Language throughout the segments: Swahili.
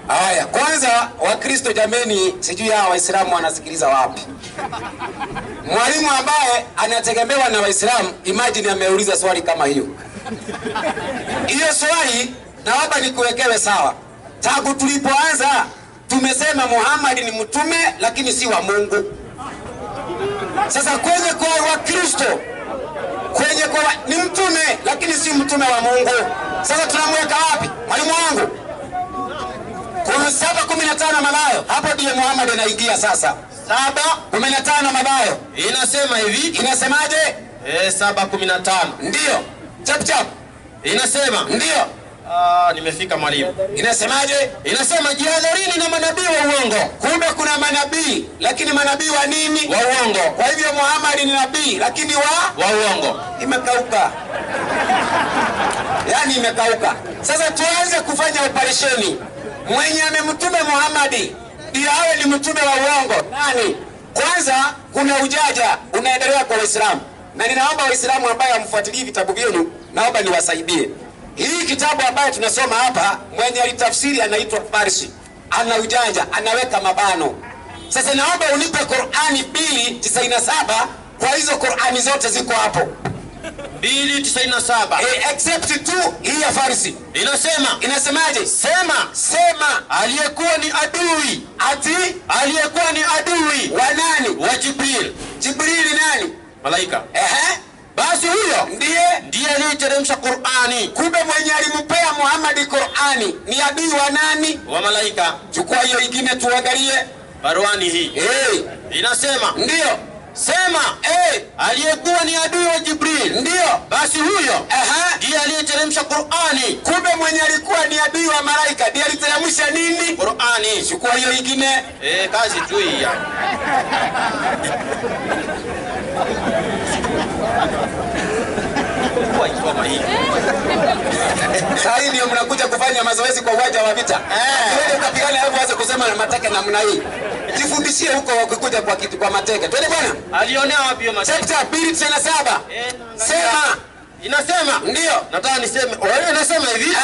Haya, kwanza Wakristo jameni, sijui hawa Waislamu wanasikiliza wapi. Mwalimu ambaye anategemewa na Waislamu, imagine ameuliza swali kama hiyo. Hiyo swali naomba nikuwekewe sawa. Tangu tulipoanza tumesema Muhammad ni mtume lakini si wa Mungu. Sasa kwenye kwa Wakristo, kwenye kwa ni mtume lakini si mtume wa Mungu. Sasa tunamweka wapi? Mwalimu wangu, kuna 7:15 Mathayo, hapo ndiye Muhammad anaingia sasa. 7:15 Mathayo inasema hivi. Inasemaje? 7:15. Ndio. Chap chap. Inasema. Ndio. Nimefika mwalimu. Inasemaje? Inasema jihadharini na manabii wa uongo. Kumbe kuna manabii, lakini manabii wa nini? Wa uongo. Kwa hivyo Muhammad ni nabii lakini wa uongo. Imekauka. Yaani imekauka. Sasa tuanze kufanya operesheni. Mwenye amemtume Muhammad ndio awe ni mtume wa uongo. Nani? Kwanza kuna ujaja unaendelea kwa Waislamu. Na ninaomba Waislamu ambao hamfuatilii vitabu vyenu, naomba niwasaidie. Hii kitabu ambayo tunasoma hapa, mwenye alitafsiri anaitwa Farsi. Ana ujanja, anaweka mabano. Sasa naomba unipe Qur'ani 2:97, kwa hizo Qur'ani zote ziko hapo. 2:97. Except tu hii ya Farsi. Inasema. Inasemaje? Sema. Sema. Aliyekuwa ni adui. Ati? Aliyekuwa ni adui. Wa nani? Wa Jibril. Jibril ni nani? Malaika. Ehe. Basi huyo ndiye aliyeteremsha Qur'ani. Kumbe mwenye alimpea Muhammad Qur'ani ni adui wa nani? Wa malaika. Chukua hiyo ingine tuangalie. Baruani hii. Inasema. Ndio. Sema, aliyekuwa ni adui wa Jibril. Ndio. Basi huyo ndiye aliyeteremsha Qur'ani. Kumbe mwenye alikuwa ni adui wa malaika ndiye aliteremsha nini? Qur'ani. Chukua hiyo ingine. Kazi tu hii yani. Sasa hivi ndio mnakuja kufanya mazoezi kwa uwanja wa vita. Wewe ukapigana hapo uanze kusema na mateke namna hii. Jifundishie huko wakikuja kwa kitu kwa mateke. Twende bwana. Alionea wapi hiyo mateke? Chapter 2:97. Sema. Inasema. Ndio. Nataka niseme. Wewe unasema hivi.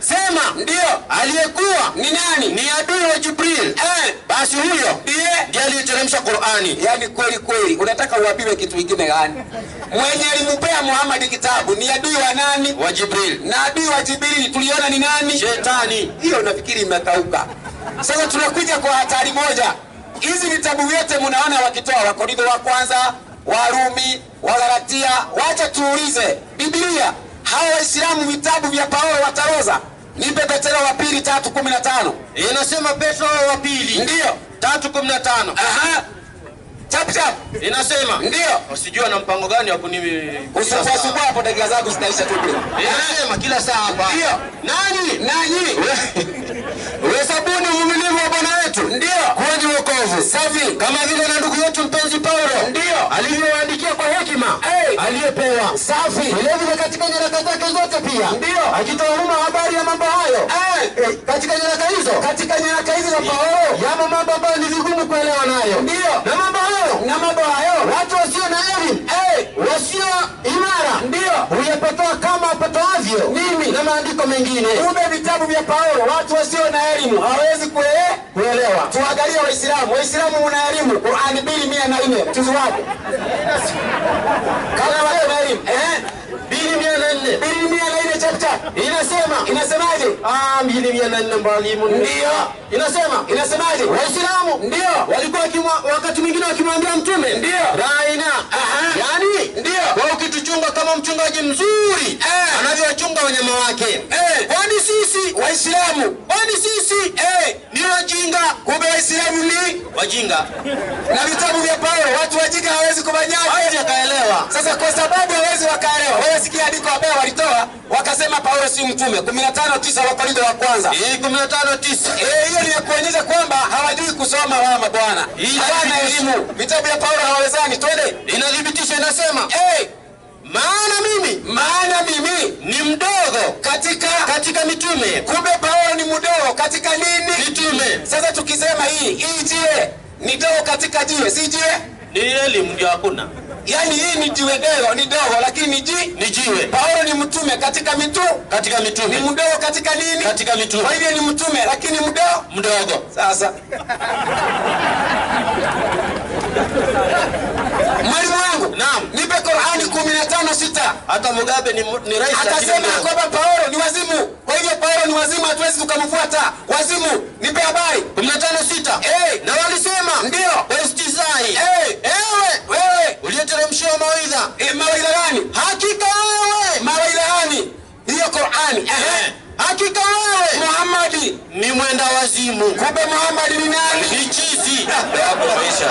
Sema. Ndio. Aliyekuwa ni nani? Ni adui wa Jibril. Basi huyo ndiye aliyeteremsha Qur'ani. Yaani kweli kweli unataka uambiwe kitu kingine gani? Mwenye alimpea Muhammad kitabu ni adui wa nani? Wa Jibril. Na adui wa Jibril tuliona ni nani? Shetani. Hiyo unafikiri imekauka. Sasa tunakuja kwa hatari moja. Hizi vitabu vyote mnaona wakitoa Wakorintho wa kwanza, Warumi, Wagalatia, wacha tuulize Biblia, hawa Waislamu vitabu vya Paulo wataroza? Nipe Petro wa pili 3:15. Inasema Petro wa pili. Ndio. 3:15. Aha. Chap chap. Inasema. Ndio. Usijua na mpango gani wa kuni usipasukua hapo dakika zangu zitaisha tu bure. Inasema kila saa hapa. Ndio. Nani? Nani? Uhesabuni uvumilivu wa Bwana wetu. Ndio. Kuwa ni wokovu. Safi. Kama vile na ndugu yetu mpenzi Paulo. Ndio. Alivyowaandikia kwa hekima. Aliyepewa. Safi. Vile vile katika nyaraka zake zote pia. Ndio. Akitoa huruma habari ya mambo hayo. Katika nyaraka hizo. Katika nyaraka hizo za Paulo. Yamo mambo ambayo ni vigumu kuelewa nayo. Ndio. Na mambo hayo. Na mambo hayo. Watu wasio na elimu. Wasio imara. Ndio. Huyapotoa kama apotoavyo. Nini? Na maandiko mengine. Kumbe vitabu vya Paulo watu wasio na elimu hawawezi kuelewa. Tuangalie Waislamu. Waislamu mna elimu. Qur'ani 2:104. Mchuzi wako. Kama wale na elimu. 2:104. 2:104 chapter. Inasema. Inasemaje? 2:104 mwalimu. Ndio. Inasema. Inasemaje? Waislamu ndio walikuwa wakati mwingine wakimwambia mtume. Ndio. Raina. Yaani ndio. Wewe ukituchunga kama mchungaji mzuri anavyowachunga wanyama wake. Kwani sisi Waislamu, kwani sisi ni wajinga? Kumbe Waislamu ni wajinga. Na vitabu vya Paulo watu wajinga hawezi kufanyaje? Hawezi wakaelewa. Sasa kwa sababu hawezi wakaelewa, wewe sikia andiko ambalo walitoa wakasema Paulo si mtume. 15:9 Wakorintho wa kwanza. 15:9. Hiyo ni ya kuonyesha kwamba hawajui kusoma wao mabwana. Hawana elimu. Vitabu vya Paulo hawawezani. Twende. Inadhibitisha, inasema maana mimi ni mdogo katika mitume. Kumbe Paulo ni mdogo katika nini? Mitume. Sasa tukisema hii jiwe ni dogo katika jiwe, si jiwe? Ni elimu ndio hakuna. Yaani hii ni jiwe dogo, ni dogo lakini ni ni jiwe. Paulo ni mtume katika katika mitume. Ni mdogo katika nini? Katika mitume. Kwa hivyo ni mtume lakini mdogo. Mdogo. Sasa mwalimu wangu, Naam. nipe Qur'ani 15:6. Hata Mugabe ni rais lakini Akasema mdogo. kwamba Paulo ni wazimu. Kwa hivyo Paulo ni wazimu, hatuwezi tukamfuata. Wazimu, nipe habari. 15:6. Na walisema Ndio. kwa istizai. Ewe Wewe uliyeteremshiwa mawaidha, mawaidha gani? hakika wewe, Mawaidha gani? Hiyo Qur'ani. Hakika wewe Muhammadi ni mwenda wazimu, Kumbe Muhammadi ni nani? ni chizi. Hapo maisha.